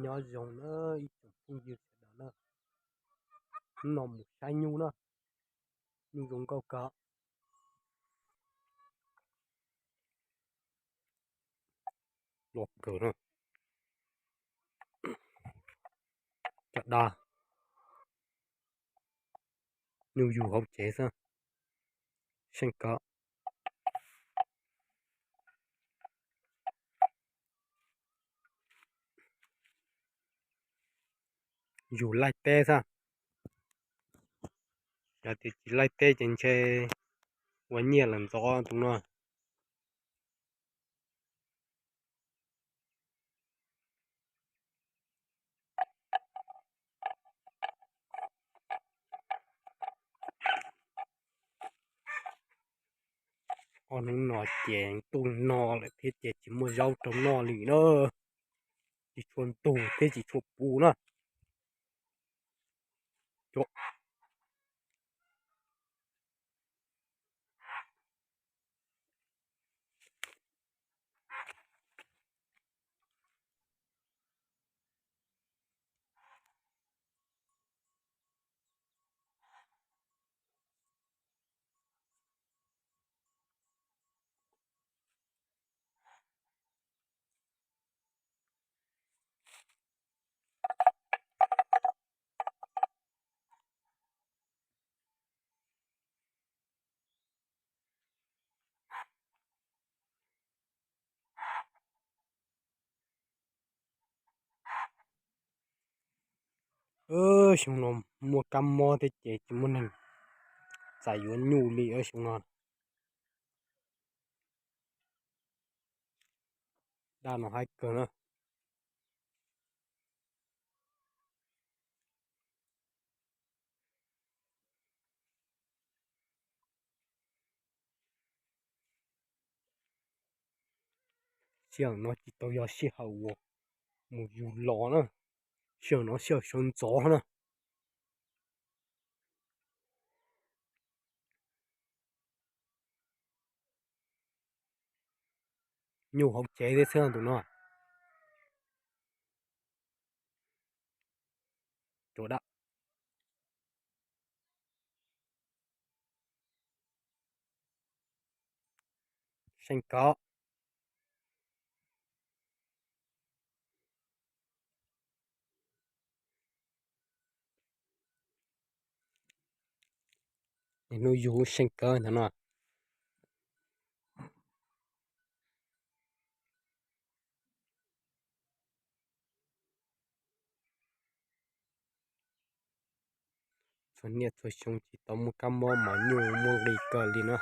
Nyob zoo na ib tsoom phooj ywg sawv daws na, hnub no mus saib nyuj na, nyuj zoo nkauj kawg. Los kawg na, caj dab, nyuj yug hauv tsev xwb, seej kawg. Yug laij teb xwb, yog tias tsis laij teb ces ntshe ua nyiaj lawm ntxov tus no. Ob hnub no ces tuaj no lawm thiab ces tsis muaj zaub rau noj li na, tsis tshua ntug thiab tsis tshua puv na. Xyoo no muaj kab mob thiab ces tsis muaj neeg txais yuav nyuj li xyoo no. Dab no haib kawg na. Sij hawm no tsis tau yog sij hawm uas mus yug los na, sij hawm no sij hawm sawv ntxov na. Nyuj hauv tsev thiab xwb tus no. Tsuas dab, seej kawg. Hnub yug seej kawg ntawm no. Txhua niaj txhua xyoo tsis tau muaj kab mob mas nyuj muaj nqis kawg li na.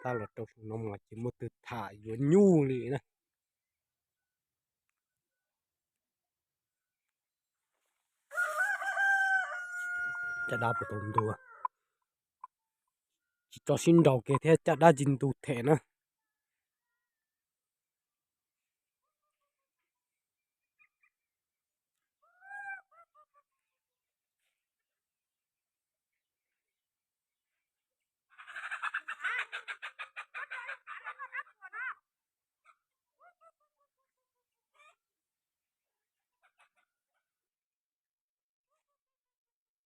Tab los rau xyoo no mas tsis muaj twg tham yuav nyuj li na. Caj dab puas tau ntug, tsis tso sib nraus kiag thiab caj dab tsis ntug them na.